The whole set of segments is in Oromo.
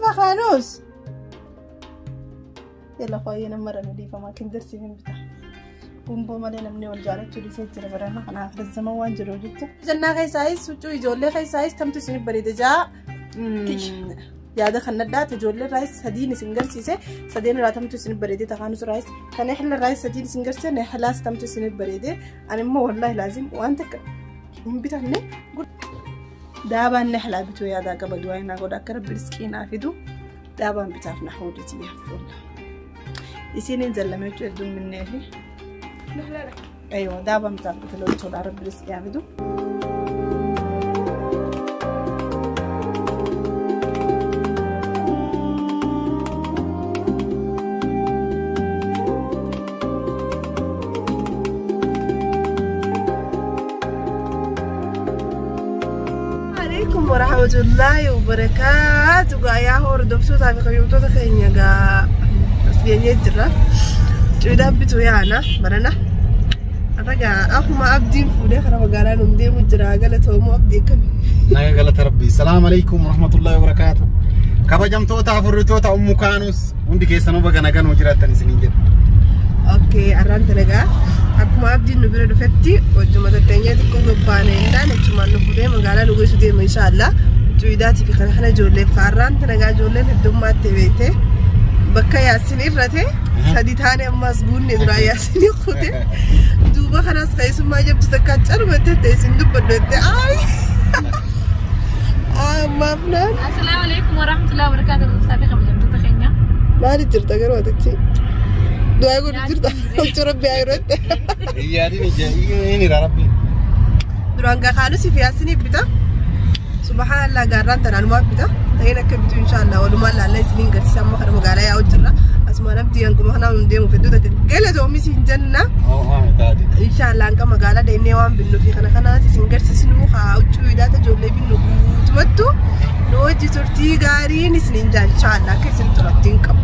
اسمع خانوس يلا خويا نمر نديفه ما كندرسي من بتاع Gumboo malee namni wal jaalachuu dhiisee jira barana kana akhir zaman waan jiru jecha. Jannaa keessaayis huccuu ijoollee keessaayis tamtu isin bareeda jaa yaada kan nadhaate ijoollee raayis sadiin isin garsiise sadeen irraa tamtu isin bareede takaanus raayis kan ehla raayis sadiin isin garsiise nehlaas tamtu isin bareede ani immoo wallaahi laazim waan takka hin bitanne daabaan nehlaa bituu yaadaa qaba du'aa naa godha akka rabbi riskii naa fidu daabaan bitaaf na hawwiti yaaffulla. Isiin zallamee jechuun hedduun minneefi. ايوه دابا متعرفة لو تقول عرب رزق يعبدوا. عليكم ورحمة الله وبركاته. يا hordoftoota fi kabajamtoota keenya gaa as geenyee jirra. Cuudhaan bituu yaana barana. Ragaa akkuma abdiin fuudhee karaa magaalaa nuun deemu jira galatoomoo abdii akkamii. Naga galata rabbii. Salaamu alaikum warahmatullahi wabarakatuh. Kabajamtoota afurritoota Ummu Kaanus hundi keessanuu baga nagaan nuu jiraattan isiniin jedha. Okay, arraan talagaa akkuma abdiin nu bira dhufetti hojjuma tatteenyee xiqqoo gabbaanee hin taane achumaan nu fuudhee magaalaa nu geessu deema inshaallah. Cuudhaatii fi kana kana ijoolleef arraan talagaa ijoolleen heddummaatti beekte bakka yaasin irrate sadi taane ammas guunne duraa yaasin kute duuba kanas keessummaa jabtu takka calmatte ta'e isin dubbadhu jette ay ammaaf naan. Assalaamu alaikum warahmatullahi wabarakatuh. Saafii kabajamtoota keenya. Maali jirta garuu atichi? Du'aa godhu jirta. Huccuu rabbi haa yeroo jette. Iyyaadin ija inni rabbi. Duraan gaa kaanus fi yaasinii bita. Subhanallah gaarraan tanaan maaf bita. Ta'een akka bitu inshaallah walumaan laalla isiniin garsiisa amma kana magaalaa yaa'u jirra. Asumaan abdii hanguma kanaa hin deemu fedhu taate galatoomis hin jenna. Inshaallah hanga magaalaa deemnee waan binnu fi kana kanaas isin garsiisnu haa huccuu hidhaata ijoollee binnu guutumattu nu hojii turtii gaariin isiniin jaa inshaallah akka isin turattiin qabu.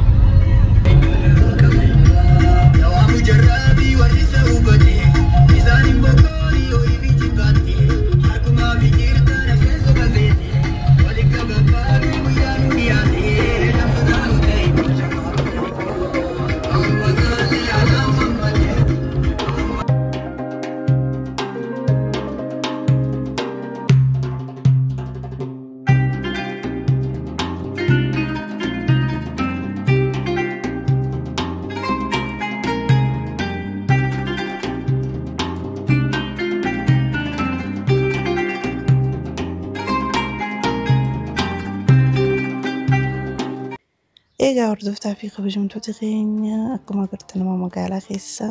Egaa hordoftaa fi kabajamtoota keenya akkuma agartan nama magaalaa keessa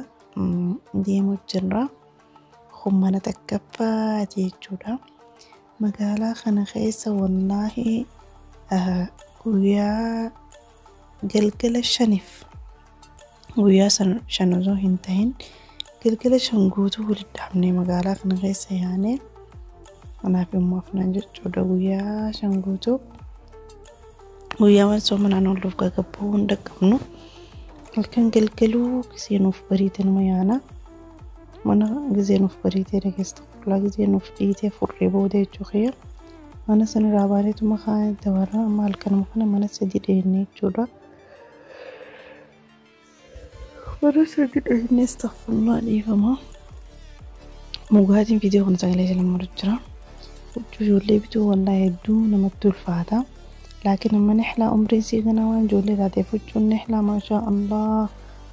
deemu jirra. Mana takkaffaa jechuudha. Magaalaa kana keessa wallaahi guyyaa galgala shaniif guyyaa shan osoo hin tahin galgala shan guutuu walitti dhaabnee magaalaa kana keessa yaanee kanaaf immoo afnaan jechuudha guyyaa shan guutuu. Guyyaa soomanaan ol of gaggabbuu hunda qabnu halkan galgaluu gisee nuuf bariite nama yaana mana gisee nuuf bariitee dhageessa fuula gisee nuuf dhiitee furree booda jechuu mana sanarraa baaneetuma kaan dabarra amma halkanuma kana mana sadi dheenne jechuudha. Mana sadi dheenne astaghfirullah dhiifama. Mugaatiin viidiyoo kana sagalee jala maru jira. Huccuu ijoollee bituu wallaahi hedduu namatti ulfaata. لكن لما نحلى عمري سيدنا وان جولي ذاتي فجون نحلى ما شاء الله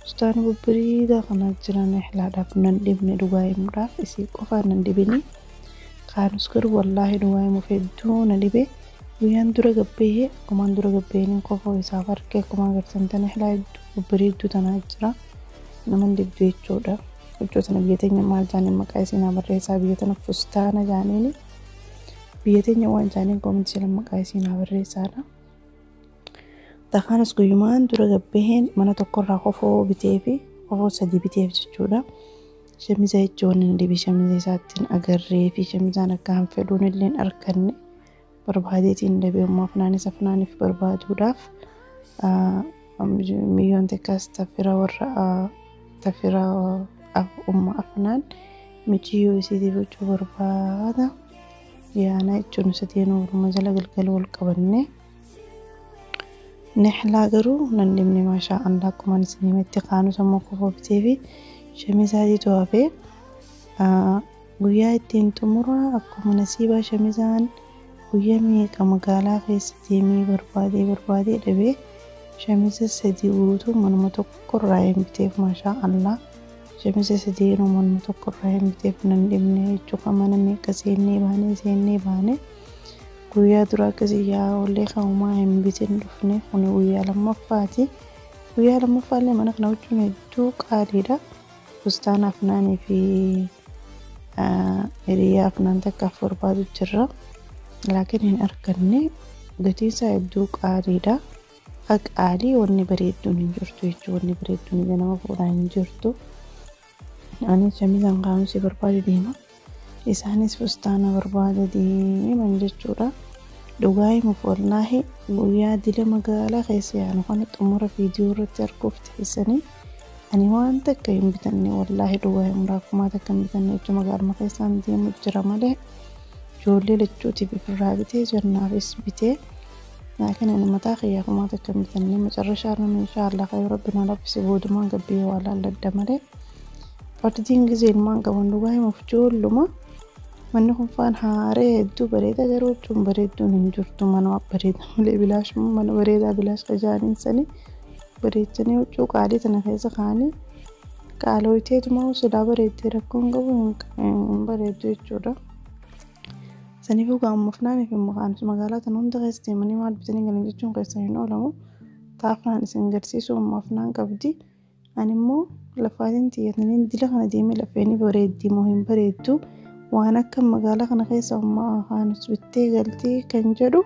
استان ببريدة قناة جرا نحلى دافنا ندبني دواي مراف اسي قفا ندبني خانسكر والله دواي مفيدون ندبي ويان درا قبيه كمان درا قبيه نقفو يسافر كي كمان قرسنت نحلى ببريدو تناجرا نمن دبدو يتشودا وجوتنا بيتين مال جاني مكايسينا بريسا بيتنا فستانا جانيني biyya teenya waan jaaniin koominti jala maqaa isiin haa barreessaadha. Takaanis guyyumaan dura gabbaheen mana tokkorraa kofoo bitee fi kofoo sadii biteef jechuudha. Shamiza jechuun inni dhibi shamiza isaattiin agarree fi shamizaan akka hin fedhuun illee hin arganne barbaadeetiin dhabee ammoo afnaanis afnaaniif barbaaduudhaaf miyyoon takkaas tafira warra tafira umma afnaan michiyyoo isiitiif huccuu barbaada. Yaana jechuun sadeen waluma jala galgala wal qabanne Nixlaa garuu nan dhibne maashaa Allah akkuma isin himetti kaanus ammoo qofa bitee fi shamizaatiitu hafee guyyaa ittiin xumura akkuma nasiibaa shamizaan guyyaa meeqa magaalaa keessa deemee barbaadee barbaadee dhabee shamiza sadii guutuu manuma tokkorraa hin biteef maashaa Allah. Shamiza sadeenuu manuma tokkorraa hin biteef nan dhibne jechuudha. Mana meeqa seennee baanee seennee baanee guyyaa dura akkasii yaa'ollee ka'umaa hin bitin dhufne kuni guyyaa lammaffaati. Guyyaa lammaffaallee mana kana huccuun hedduu qaaliidha. Fustaana afnaanii fi hiriyaa afnaan takkaaf barbaadu jirra. Laakiin hin arganne gatiin isaa hedduu qaaliidha. Qaalii wanni bareedduun hin jirtu jechuudha. Wanni bareedduun ija nama fuudhaa hin jirtu. Anis shamizaan kaanusii barbaadu deema. Isaanis fustaana barbaada deeman jechuudha. Dhugaa himuuf wallaahi guyyaa dila magaalaa keessa yaanu kana xumura viidiyoo irratti arguuf teessanii ani waan takka hin bitanne wallaahi dhugaa himuudhaaf kumaa takka hin bitanne jechuudha. Magaaluma keessaan deemu jira malee ijoollee lachuutiif ofirraa bitee jannaafis bitee laakiin ani mataa kiyyaa kumaa takka hin bitanne macarrashaa irra inshaa Allah kan rabbi na laffise boodumaan gabbee waa laalladda malee. Fardiin gisee ilmaan qaban dhugaa himuuf ijoolluma manni kun faan haaree hedduu bareeda garuu huccuun bareedduun hin jirtu mana bareeda malee bilaash mana bareedaa bilaash qajaaniin sanii bareechanii huccuu qaalii tana keessa kaa'anii qaalooyiteetuma silaa bareeddee rakkoon qabu hin bareeddu jechuudha. Saniifuu gaamma afnaanii fi maqaan magaalaa tana hunda keessa deemanii maal bitanii galan jechuun keessa hin oolamu. Taafnaan isin garsiisu amma afnaan qabdi. Ani immoo lafaatiin xiyyatanii dila kana deemee lafeenii bareeddii moo hin bareeddu waan akka magaalaa kana keessa ammaa kaanus bittee galtii kan jedhu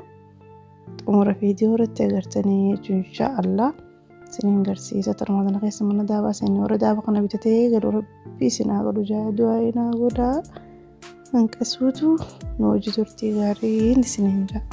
xumura viidiyoo irratti agartanii jechuun inshaa Allah isiniin garsiisa. Tarmaa kana keessa mana daabaa seenee warra daabaa kana bitatee galu rabbi isin haa godhu jaa du'aa naa godhaa hanqasuutu nu hojii turtii gaariin isiniin jaa.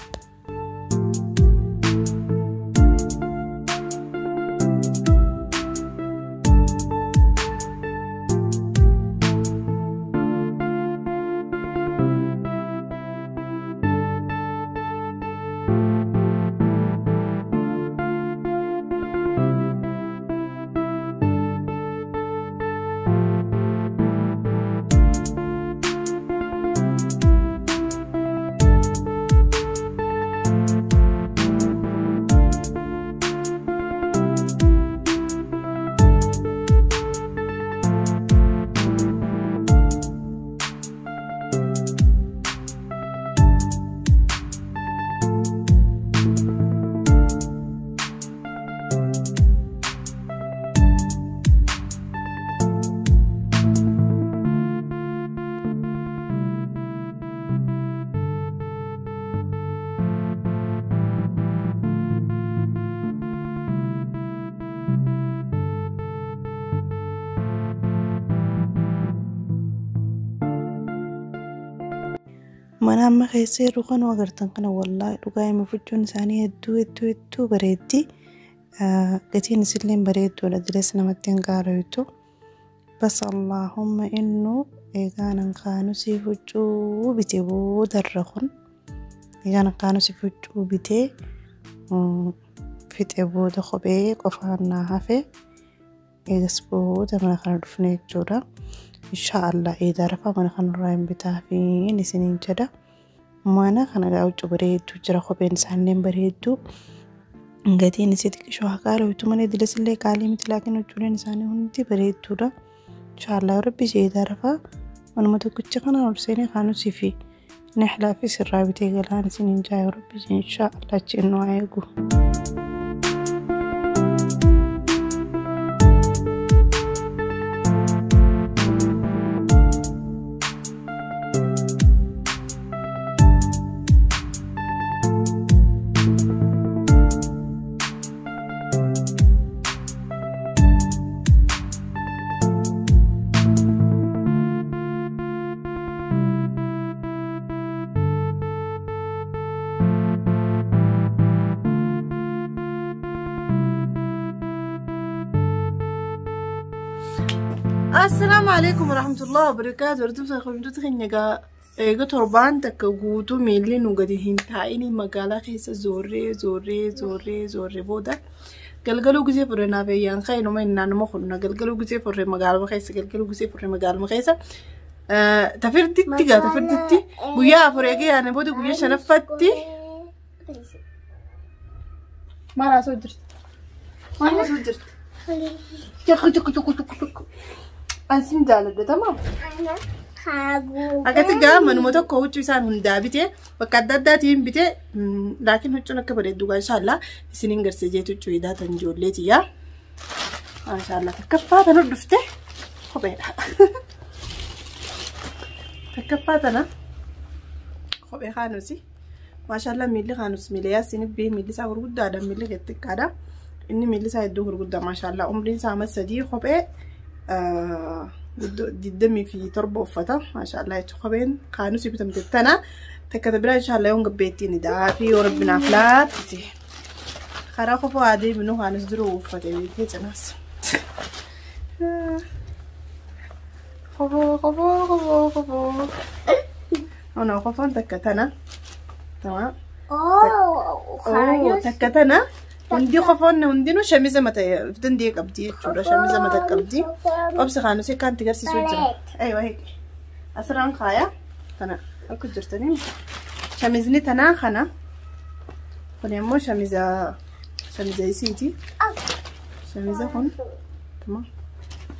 Mana amma keessa jiru kan agartan kana wallaahi dhugaa himuuf huccuun isaanii hedduu hedduu hedduu bareeddi. Gatiin isillee bareedduudha dilees namatti hin gaariitu. Bas Allahumma innu eegaanan kaanusii huccuu bitee boodarra kun eegaanan kaanusii huccuu bitee fixe booda kophee qofaan naa hafe eegas booda mana kana dhufne jechuudha. Inshaa Allah eedaa rafaa mana kanarraa hin bitaafiin isiniin jedha. Mana kana gaa huccuu bareedduu jira kopheen isaaniillee bareedduu. Gatiin isii xiqqishoo haa qaala'u malee dilesillee qaalii miti laakiin huccuuleen isaanii hundi bareedduudha. Inshaa Allah rabbi ishee eedaa rafaa manuma tokkicha kanaan ol seenee kaanusii fi nixlaa fi sirraa bitee galaan isiniin jaa rabbi ishee inshaa Allah achi inni haa eegu. السلام عليكم ورحمة الله وبركاته. ردوبة خمدوت خنجا Eega torbaan takka guutuu miilli nu gadi hin taa'in magaalaa keessa zoorree zoorree zoorree zoorree booda galgaluu gisee furre naaf eeyyaan ka'e numa innaanuma kunna galgaluu gisee furre magaaluma keessa galgaluu gisee furre magaaluma keessa tafirditti gaa tafirditti guyyaa 4 eegee yaane booda guyyaa 5ffaatti maal haasoo jirti? Maal haasoo jirti? Chukku chukku chukku chukku chukku. Ansin jaaladha tamaam. Akkasi gaa manuma tokko huccuu isaan hundaa bitee bakka adda addaatiin bitee laakiin huccuun akka bareeddu gaa inshaallah isiniin garsiisee jeetu huccuu hidhaa tan ijoolleeti yaa. Maashaallah takkaffaa tana dhufte kopheedha. Takkaffaa tana kophee kaanusi. Maashaallah miilli kaanus miila yaasiin bee miilli isaa gurguddaadha miilli xixiqqaadha. Inni miilli isaa hedduu gurguddaa maashaallah umriin isaa amma 3 kophee 27 uffata maashaallah jechuun kopheen kaanus bitamte tana takka biraa inshaallah yoon gabbeettiin hidhaa fi yoo rabbi naaf laaffise karaa kofoo adeeminu kaanus duruu uffate beekee cinaas. Kofoo kofoo kofoo kofoo. Ono kofoon takka tana. Tamam. Oh, takka tana. Hundi kofoon hundinuu shamiza mata dandee qabdi jechuudha. Shamiza mata qabdi. Obsi kaanus akkanatti agarsiisuu jira. Aywa hiiki. Asirraan kaaya. Tana akka jirtanii. Shamizni tanaa kana. Kun immoo shamiza shamiza isiiti. Shamiza kun. Tamam.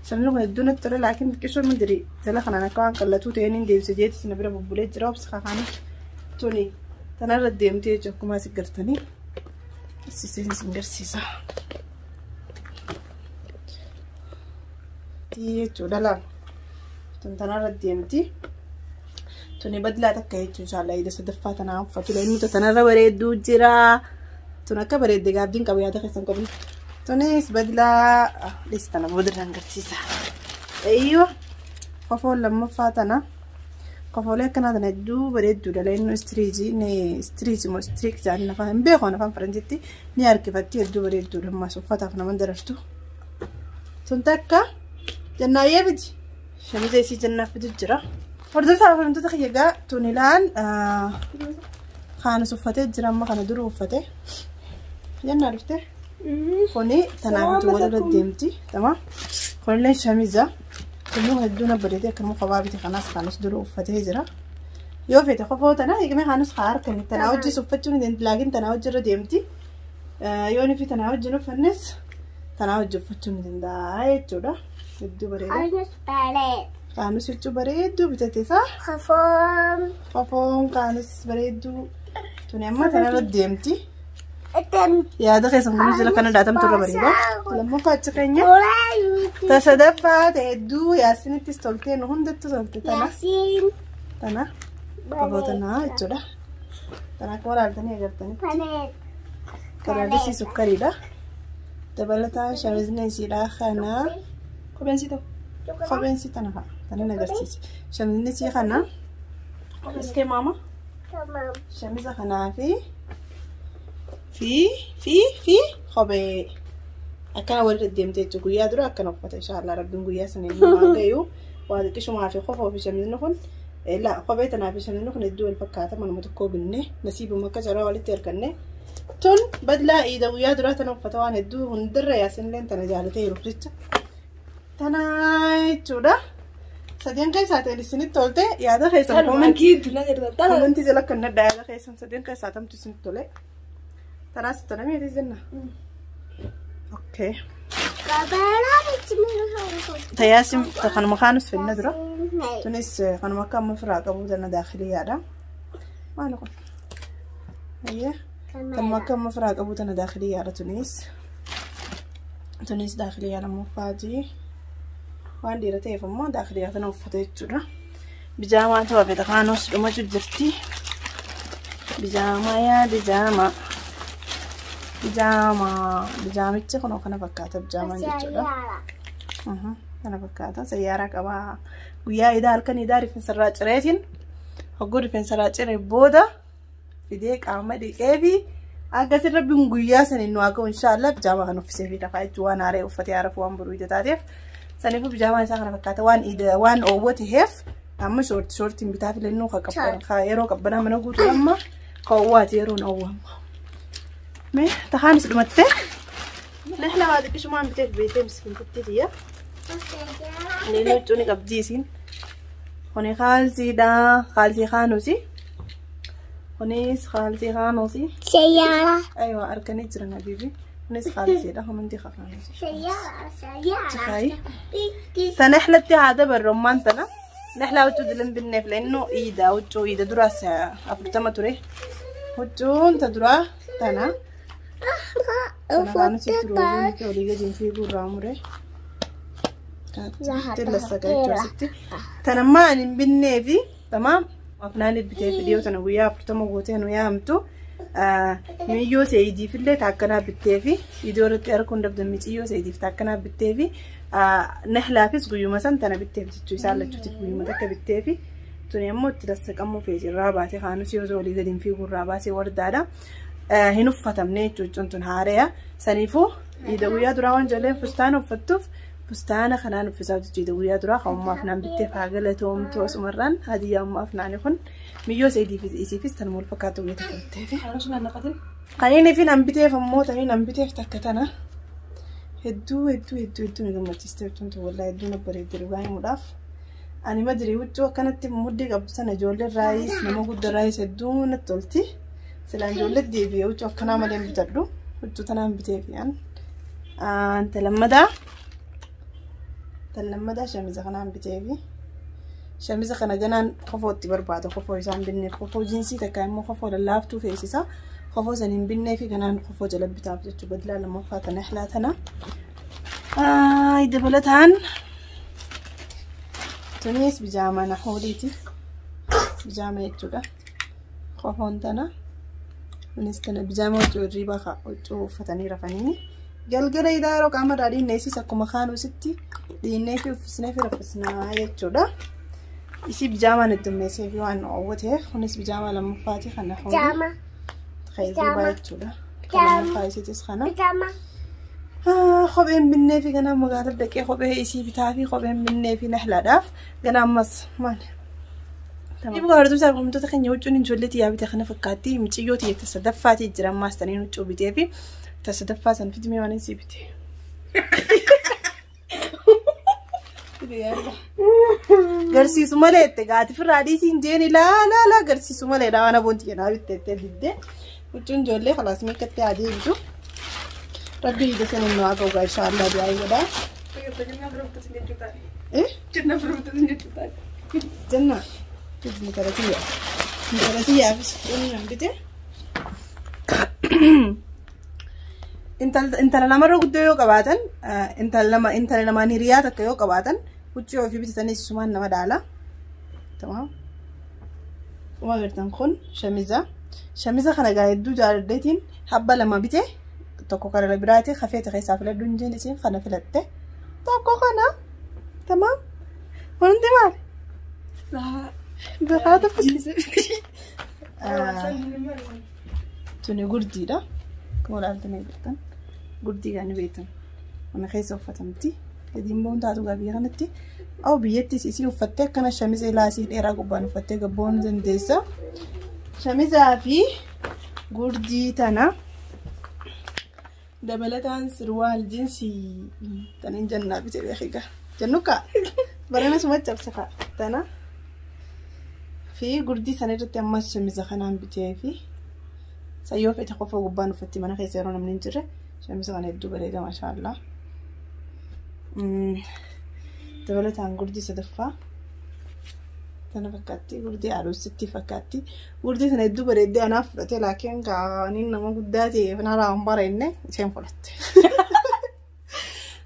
Shamizni kun hedduu natti tola laakiin xiqqishoo mindiri jala kanaan akka waan qallatuu ta'een hin deebise jeeti sina bira bubbulee jira obsi kaana. Tuni tanarra deemtee jechuudha akkuma asii gartanii. Isin garsiisa. Jechuudha laala. Tun tanarra deemti. Tuni badlaa takka jechuun inshallah ida sadaffaa tanaa uffatu. Inni tanarra bareedduu jira. Tun akka bareedde gaabdiin qabu yaada keessan qabnu. Tunis badlaa dhiis tana boodarraan garsiisa. Eeyyoo kofoon lammaffaa tana. Kofoolee akkanaa tana hedduu bareedduudha. Leennu istiriijii ni istiriijii moo istiriik jedhan afaan hin beeku afaan faranjiitti ni harkifatti hedduu bareedduudha. Ammas uffataaf nama darartu. Tun takka jannaayyee fidi. Shamiza isii jannaaf fidu jira. Hordoftoota hordoftoota kiyya gaa tun ilaan kaanus uffatee jira amma kana dura uffate. Jannaa dhuftee? Kuni tanaaf walirra deemti. Tamam. Kunillee shamiza. Kunnuu hedduu na bareedee akkanuma kophaa bite kanaas kaanus dura uffatee jira. Yoo fete kofoo tana hiikmee kaanus haa harkani tanaa wajjis uffachuu ni dandeetti laakiin tanaa wajjirra deemti. Yoo nufi tanaa wajjin uffannes tanaa wajji uffachuu ni danda'a jechuudha. Hedduu bareeda. Kaanus huccuu bareedduu bitate isaa. Kofoon kaanus bareedduu. Tuni amma tanarra deemti. Yaada keessan kunis jala kana daatamtu irra bareeda. Lammaffaa achi keenya. Ta sadaffaa ta'e hedduu yaasinittis toltee nu hundattu tolte tana. Tana. Kofoo tanaa jechuudha. Tana akka walaaltanii agartanitti. Kalaallisi sukkariidha. Dabalataan shamizni isiidha kana. Kopheen si ta'u. Kopheen si tana fa'a. Tana agarsiisi. Shamizni isii kana. Iskee maama. Shamiza kanaa fi fi fi kophee akkana walirra deemtee jechuudha. Guyyaa dura akkana uffata inshaallah rabbiin guyyaa sana inni haa gayu. Waa xiqqishumaa fi kofoo fi shamizni kun kophee tanaa fi shamizni kun hedduu wal fakkaata manuma tokkoo binne nasiibuma akka carraa walitti arganne. Tun badlaa iida guyyaa duraa tana uffata waan hedduu hundarra yaasinilleen tana jaalatee jiruuf jecha. Tana jechuudha. Sadeen keessaa ta'e isinitti tolte yaada keessan koomentii jala kan nadhaa yaada keessan sadeen keessaa tamtu isinitti tole. Tanaas tana meetii jenna. Okay. Tayaasim kanuma kaanus fenna dura. Tunis kanuma akka amma firaa qabu tana daakiliyaadha. Maal kun? Ayyee. Kanuma akka amma firaa qabu tana daakiliyaadha tunis. Tunis daakiliyaa lammaffaati. Waan dhiira ta'eef immoo daakiliyaa tana uffata jechuudha. Bijaamaan ta'uu feeta kaanus dhumatu jirti. Bijaamaa yaa bijaamaa. Bijaama bijaamichi kun kana fakkaata bijaamaan jechuudha. Kana fakkaata sayyaaraa qabaa. Guyyaa idaa halkan idaa rifeensarraa cireetiin hogguu rifeensarraa ciree booda fidee qaama dhiqee fi akkasii rabbiin guyyaa saniin nu haa ga'u inshaallah bijaamaa kan uffisee fi lafaa jechuun waan haaree uffatee haarafu waan boruu ija taateef saniifuu bijaamaan isaa kana fakkaata waan waan oowwa ta'eef Amma shoortiin bitaa filannoo ka qabban yeroo qabbanaa mana guutuu amma kawwaati yeroon awwaama. Mee tahaan dhumattee nahla waa xiqqishumaan biteef beetee miskiintatti tiyya. Inni huccuu ni qabdi isiin. Kuni kaalsiidha. Kaalsii kaanuusi. Kunis kaalsii kaanuusi. Sayyaara. Aywa harkanii jiran habiibi. Kunis kaalsiidha. Hundi kaanuusi. Sayyaara. Sayyaara. Sanahlatti haa dabarru ammaan tana. Nahlaa huccuu dilan binneef leennu iida huccuu iida duraas 40 ture. Huccuun ta duraa tana. Kana kaanuusi turuu olii gadi fiiguu irraa mure. Tanammaa ani hin binneefi tamaam afnaan bitee fidiyoo tana guyyaa 40 gootee nu yaamtu miyyoo seeyidiifillee taakkanaa bitteefi idoo irratti arguun dabdan miciyyoo seeyidiif taakkanaa bitteefi nahlaafis guyyuma san tana bitteef jechuu isaan lachuutiif guyyuma takka bitteefi tuni ammoo itti dassaqamuu feeti irraa baate kaanus yoo olii gadi hin fiiguu irraa baasee wardaadha. Hin uffatamne jechuun tun haareya saniifuu iida guyyaa duraa waan ijoolleen fustaana uffattuuf fustaana kanaan uffisaa jechuudha guyyaa duraa kan ummaaf naan bitteef haa galatoomtu asumarraan hadiyyaa ummaaf naani kun miyyoo seediif isiifis tan wal fakkaatu guyyaa tokko bitteef. Kan inni fi nan biteef ammoo tanii nan biteef takka tana hedduu hedduu hedduu hedduu na gammachiiste jechuun wallaahi hedduu na bareedde dhugaa himuudhaaf. Ani madirii huccuu akkanatti muddii qabdu sana ijoollee raayis nama guddaa raayis hedduu natti tolti. Silaan ijoollee deebi'ee huccuu akkanaa malee hin bitadhu huccuu tanaan biteef yaan. Anta lammadaa. Lammadaa shamiza kanaan biteefi shamiza kana ganaan kofootti barbaada kofoo isaan binneef kofoo jiinsii takka immoo kofoo lallaaftuu feesisa kofoo san hin binneefi ganaan kofoo jala bitaaf jechuu badilaa lammaffaa tana ihlaa tana. Dabalataan tunis bijaama nahooliiti bijaama jechuudha kofoon tana kunis tana bijaama huccuu hirriibaa huccuu uffatanii rafanii. Galgala idaa yeroo qaama irraa dhiinneessis akkuma kaanuusitti dhiinnee fi uffisnee fi raffisnaa jechuudha. Isii bijaamaan heddummeessee fi waan hawwateef kunis bijaamaa lammaffaati kana Jaama. Hirriibaa jechuudha. Kan lammaffaa isiitis kana. Jaama. Kopheen binnee fi ganaa magaalaa dhaqee kophee isii bitaa fi kopheen binnee fi nahlaadhaaf ganaa ammas maali? Dhibu hordoftoota hordoftoota keenya huccuun ijoollee xiyyaa bitee kana fakkaatti miciyyoo xiyyeetta sadaffaatii jira ammaas taniin huccuu bitee fi tasadaffaa san fidimee waan isii bite. Garsiisu malee itti gaati firraa dhiisiin jeeni laa laa garsiisu malee dha waan aboonti jedhaa bitte itti diddee huccuun ijoollee khalaas meeqatti haa deebitu. Rabbi hidha sana nu haa ga'u inshaallah du'aa godhaa. Janna intalatiyya intalatiyyaafis huccuun nan bite. Intala lamarra guddoo yoo qabaatan intala lamaan hiriyaa takka yoo qabaatan huccuu ofii bitatanii sumaan nama dhaala. Tamaam. Uma agartan kun shamiza. Shamiza kana gaa hedduu jaaladheetiin habba lama bite tokko kana biraati hafeeta keessaa filadhu hin jeen isiin kana filatte tokko kana. Tamaam. Hundi maali? Biraata Tuni gurdiidha. Akkuma ilaaltanii jirtan gurdii kan beektan mana keessa uffatamti. Gadiin boon taatu gaa biyya kanatti. Aw biyyattis isii uffattee akkana shamiza ilaasii dheeraa gubbaan uffattee gabboon dandeessa. Shamizaa fi gurdii tana dabalataan sirwaal jiinsii taniin jannaa bite beekiga. Jannuka barana suma cabsa fa'a tana fi gurdii sana irratti ammas shamiza kanaan bitee fi sayyoo fete qofa gubbaan uffatti mana keessa yeroo namni hin jirre shamiza kana hedduu bareeda maashaallah. Dabalataan gurdii sadaffaa tana fakkaatti gurdii aduusitti fakkaatti gurdii sana hedduu bareeddee anaaf fudhate laakiin kaaniin nama guddaa ta'eef narraa hin bareedne isheen fudhatte.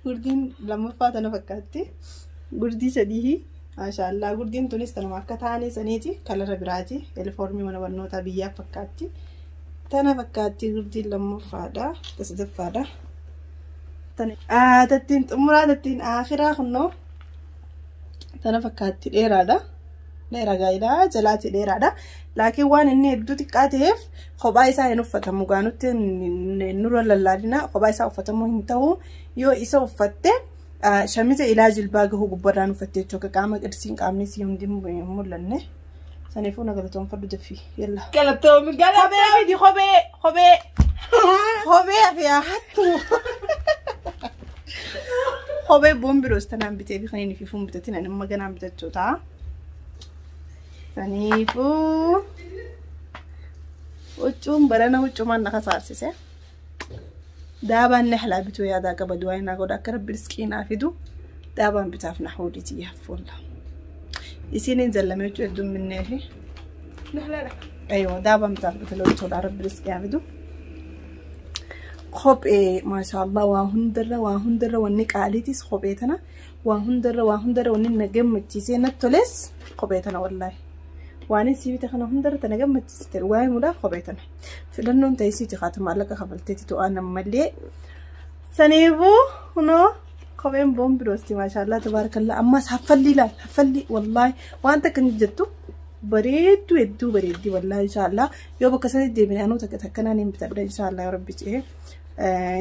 Gurdiin lammaffaa tana fakkaatti gurdii sadii maashaallah gurdiin tunis tanuma akka taane saniiti kalara biraati unifoormii mana barnootaa biyyaa fakkaatti. Tana fakkaatti gurdiin lammaffaadha sadaffaadha. Tattiin xumuraa tattiin akhiraa kunnoo tana fakkaatti dheeraadha. Dheeraa gaa'ilaa jalaatti dheeraadha. Laakiin waan inni hedduu xiqqaa ta'eef kophaa isaa hin uffatamu. Gaanutti nurra lallaalina kophaa isaa uffatamuu hin ta'u. Yoo isa uffatte Shamiza ilaa jilbaa gahu gubbarraan uffattee jechuudha. Qaama qirsiin qaamni isii hundi hin mul'anne. Saniifuu na galatoonfadhu jaffii. Yalla. Galatoomi Kophee fidi kophee kophee kophee hafe hattu. Kophee boombiroos tanaan bitee fi kan inni fifuun bitatin ani amma ganaan bitachuu ta'a. Saniifuu huccuun barana huccumaan na kasaarsise. Daabaan nahlaa bituu yaadaa qaba du'aa naa godha akka rabbi riskii naa fidu daabaan bitaaf na huuditi yaaffuulla. Isiin hin zallamee huccuu hedduun binneefi. Aywa daabaan bitaaf bitala huccuudha rabbi riskii haa fidu. Kophee maashaallah waa hundarra wanni qaaliitis kophee tana waa hundarra wanni na gammachiisee natti toles kophee tana wallaahi. Waan isii bita kana hundarra tana gammachiiste waa'ee mudaa kophee tana. Filannoon ta'e isii jikaata maallaqa kafalteeti to'aa nammallee. Saniifuu kunoo kopheen boombiroostii maashaallah tabaarakallaa ammas haffalli ilaal haffalli wallaahi waan takka hin jettu bareedduu hedduu bareeddii wallaahi inshaallah yoo bakka sanitti deebine anuu takka takkanaan hin bitadha inshaallah yoo rabbi ce'ee.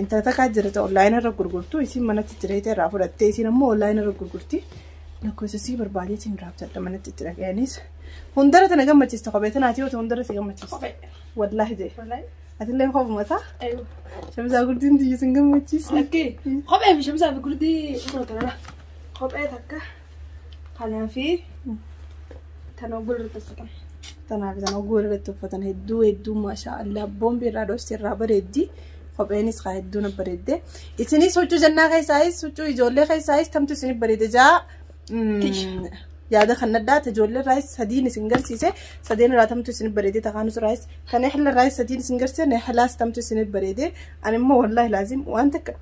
Intala takkaa jirta onlaayinii irra gurgurtu isiin manatti jireenya irraa fudhattee isiin ammoo onlaayinii irra gurgurti. Lakkoofsa isii barbaadeetiin irraa bitadha manatti itti dhaga'anis. Hundara tana gammachiista kophee tanaati yoo ta'u hundara si gammachiista. Wallaahi jee. Atillee kophuma isaa? Shamsaa gurdiin tiyya sin gammachiisa. Kophee fi shamsaa fi gurdii tanana. Kophee takka kanaa fi tana oguu irratti uffatan. Tanaaf tana oguu irratti uffatan hedduu hedduu maashaallah boombi irraa dhoosti irraa bareeddi. Kopheenis haa hedduu na bareedde. Isinis huccuu jannaa keessaayis huccuu ijoollee keessaayis tamtu isinif bareede jaa. Yaada kan addaate ijoollee irraayis sadiin isin garsiise sadeen irraa tamtu isinif bareede takaanus irraayis kan ehla irraayis sadiin isin garsiise nehlaas tamtu isinif bareede. Ani immoo wallaahi laazim waan takka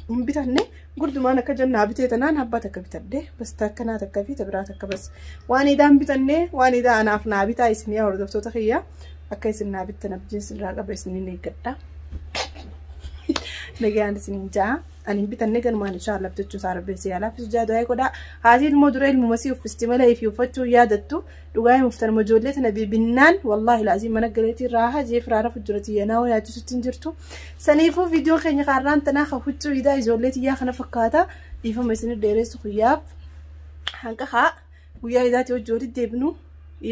hin bitanne gurdumaan akka jannaa bitee tanaan abbaa takka bitadde bas takka naa takka fi biraa takka bas waan idaan bitanne waan idaa anaaf naa bitaa isin yaa hordoftoota kiyya akka isin naa bittan abdiin isin irraa qaba isiniin eeggadha. Nagaan isiniin ja'a. Ani hin bitanne ganumaan inshaallah bitachuu isaa rabbiin si yaalaa fisu jaadu godhaa. Haatiin immoo dura ilmuma sii uffisti malee fi uffachuu yaadattu dhugaa himuftan immoo ijoollee tana bibinnaan wallaahi laazim mana galeetii raahaa jee firaara fujjurati yanaa yaachisutti hin jirtu. Saniifuu viidiyoo keenya kaarraan tanaa kan huccuu idaa ijoollee tiyyaa kana fakkaata dhiifama isin dheeressu guyyaaf hanqa haa guyyaa idaati hojii walitti deebinu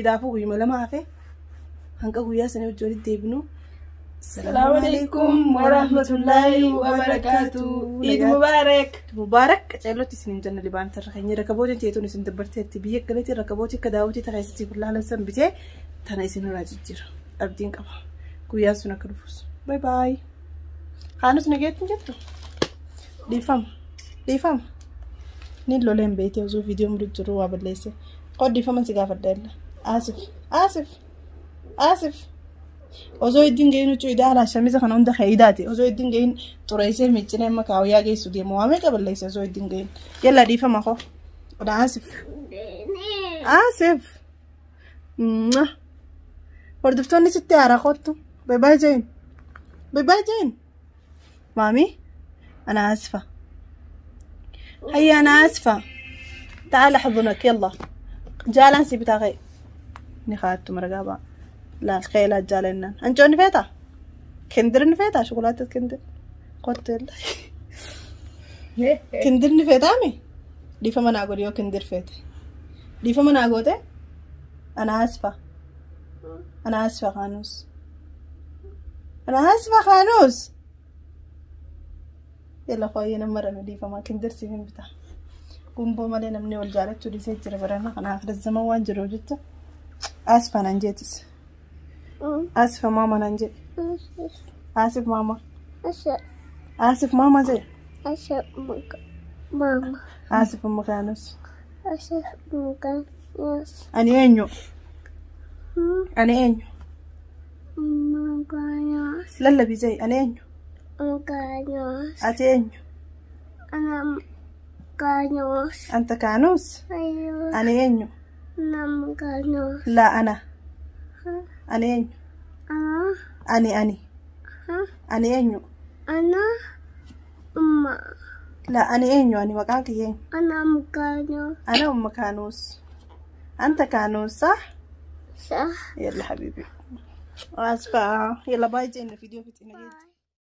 idaafuu guyyuma lama hafe hanqa guyyaa sanii hojii walitti deebinu. Salaamu alaikum warahmatullahi wabarakatuh. Eid Mubarak. Mubaarak qaceellotti isin hin janna libaan tarra keenya rakabootiin teetuun isin dabbarteetti biyya galeetti rakabootii akka daawwitii takeessitti kullaalan san bitee tana isin irraa jijjiira abdiin qaba guyyaan sun akka dhufus bay baay kaanus nageetti hin jettu dhiifama dhiifama ni loleen beekte osoo viidiyoo mudu jiru waa balleesse qod dhiifama si gaafadha illa asif asif asif osoo ittiin gahin huccuu idaa alaa shamiza kana hunda kaayidaati osoo ittiin gahin xureessee miiccinee amma kaawayyaa geessu deemu waa meeqa balleesse osoo ittiin gahin yalla dhiifama koo odha asif asif hordoftoonni sitti haaraa kottu bay baay jeen bay baay jeen maami ana asfa هيا أنا آسفة تعال أحضنك يلا جالان سي بتاعي نخاتو مرقابة لا الخيلات جالنا أنجو نفيتا كندر نفيتا شوكولاتة كندر قلت كندر نفيتا مي دي فما ناقول يو كندر فيتا دي فما ناقول أنا آسفة أنا آسفة خانوس أنا آسفة خانوس يلا خويا نمر دي فما كندر سيفين بتاع قوم malee namni wal jaalachuu dhiisee jira barana kana akhira zaman waan jiru jecha asfa naan jeetis asfa maama naan jedhe asif maama asif maama jedhe asif makaanus ani eenyu ani eenyu lallabii jedhe ani eenyu ati eenyu أنت كانوس؟ أيوة. أنا ينيو. نعم كانوس. لا أنا. أنا ينيو. أنا. أني أني. أنا ينيو. أنا أم. لا أنا ينيو أنا مكانك ينيو. أنا أم كانوس. أنا أم كانوس. أنت كانوس صح؟ صح. يلا حبيبي. آسفة يلا باي جينا فيديو في.